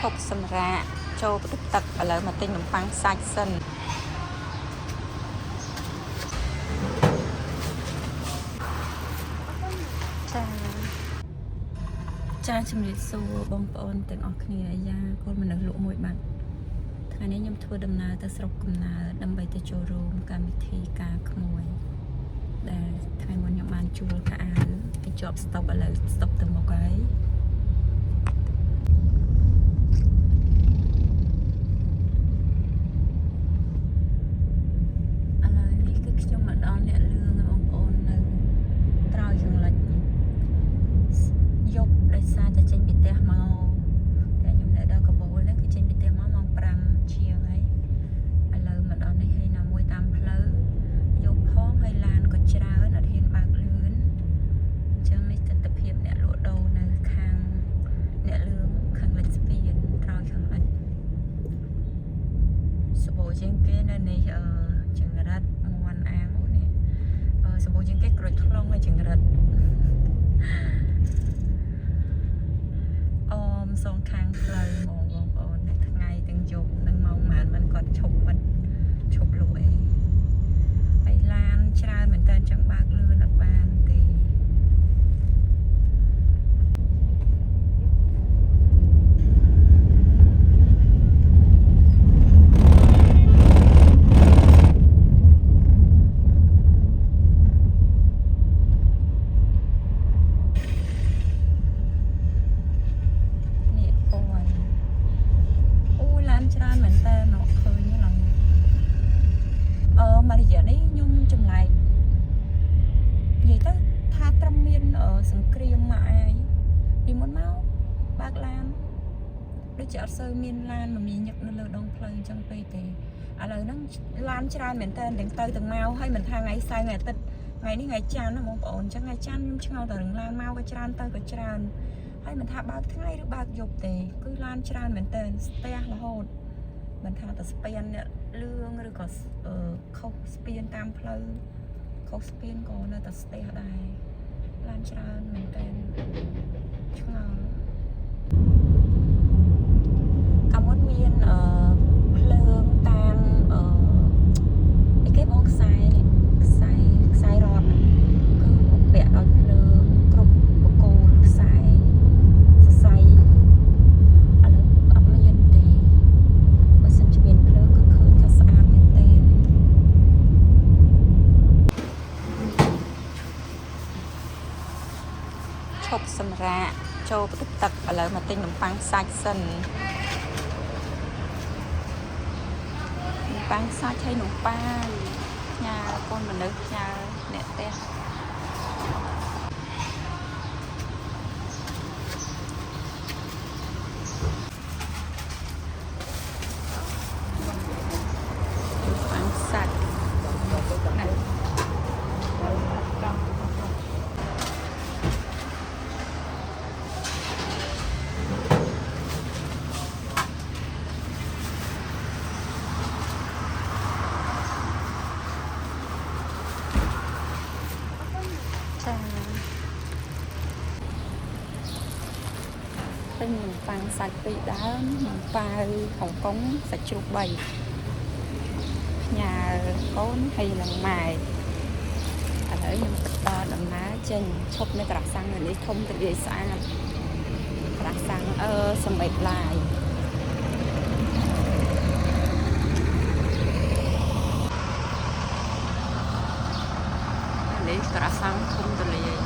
ឈប់សម្រាកចូលបន្ទប់ទឹកឥឡូវមកទិញនំប៉័ងសាច់សិនចាចាជំរាបសួរបងប្អូនទាំងអស់គ្នាអាយ៉ាកូនមនុស្សលក់មួយបាត់ថ្ងៃនេះខ្ញុំធ្វើដំណើរទៅស្រុកកំណើតដើម្បីទៅចូលរួមកម្មវិធីការក្មួយដែលថ្ងៃមុនខ្ញុំបានជួលកៅអៅទៅជាប់ស្តុបឥឡូវស្តុបទៅមុខហើយ ឥឡូវនេះគឺខ្ញុំមកដល់អ្នកលឿងហើយបងប្អូននៅត្រើយខាងលិចយប់ដោយសារតែចេញពីផ្ទះមកតែខ្ញុំនៅដល់កបូលហ្នឹងគឺចេញពីផ្ទះមកម៉ោង5ជាងហើយឥឡូវមកដល់នេះហើយណាមួយតាមផ្លូវយប់ផងហើយឡានក៏ច្រើនអត់ហ៊ានបើកលឿនអញ្ចឹងនេះទស្សនភាពអ្នកលក់ដូរនៅខាងអ្នកលឿងខាងលិចស្ពានត្រើយខាងលិច សម្បូរជាងគេនៅនេះអឺចង្រិតមន់អាងអូនេះអឺសម្បូរជាងគេក្រូចថ្លុងហើយចង្រិតអមសងខាងផ្លូវហ្មងបងប្អូននៅថ្ងៃទាំងយប់នឹងម៉ោងប៉ុន្មានមិនគាត់ឈប់មិនឈប់លក់អីហើយឡានច្រើនមែនតើចឹងបើកលឿនអត់បានទេនេះអូយអូឡានច្រើនមែនតើណកឃើញឡើងអឺមករយៈនេះខ្ញុំចម្លែកនិយាយទៅថាត្រឹមមានអឺសង្គ្រាមមកអាយពីមុនមកបើកឡានដូចជាអត់សូវមានឡានមមាញឹកនៅលើដងផ្លូវអញ្ចឹងពេកទេឥឡូវហ្នឹងឡានច្រើនមែនតើទាំងទៅទាំងមកហើយមិនថាថ្ងៃសៅរ៍ថ្ងៃអាទិត្យថ្ងៃនេះថ្ងៃច័ន្ទណាបងប្អូនអញ្ចឹងថ្ងៃច័ន្ទខ្ញុំឆ្ងល់តែរឿងឡានមកក៏ច្រើនទៅក៏ច្រើន ហើយមិនថាបើកថ្ងៃឬបើកយប់ទេគឺឡានច្រើនមែនតើស្ទះរហូតមិនថាតែស្ពានអ្នកលឿងឬក៏អឺខុសស្ពានតាមផ្លូវខុសស្ពានក៏នៅតែស្ទះដែរឡានច្រើនមែនតើឆ្ងល់កាលមុនមានអឺភ្លើងតាមអឺអីគេបងខ្សែនេះខ្សែខ្សែរត់ហ្នឹងគឺបំពាក់ដោយភ្លើងគ្រប់បកគោលខ្សែ សរសៃឥឡូវអត់មានទេបើសិនជាមានភ្លើងគឺឃើញថាស្អាតមែនទែនឈប់សម្រាកចូលបន្ទប់ទឹកឥឡូវមកទិញនំប៉័ងសាច់សិននំប៉័ងសាច់ហើយនំប៉ាយផ្ញើកូនមនុស្សផ្ញើអ្នកផ្ទះ នំប៉័ងសាច់ណាចាទិញនំប៉័ងសាច់ពីរដើមនំប៉ាវហុងកុងសាច់ជ្រូក3ផ្ញើកូនហើយនឹងម៉ែឥឡូវខ្ញុំបន្តដំណើរចេញឈប់នៅក្រាស់សាំងនៅនេះធំទលាយស្អាតក្រាស់សាំងអឺសមេតឡាយនេះក្រាស់សាំងធំទលាយ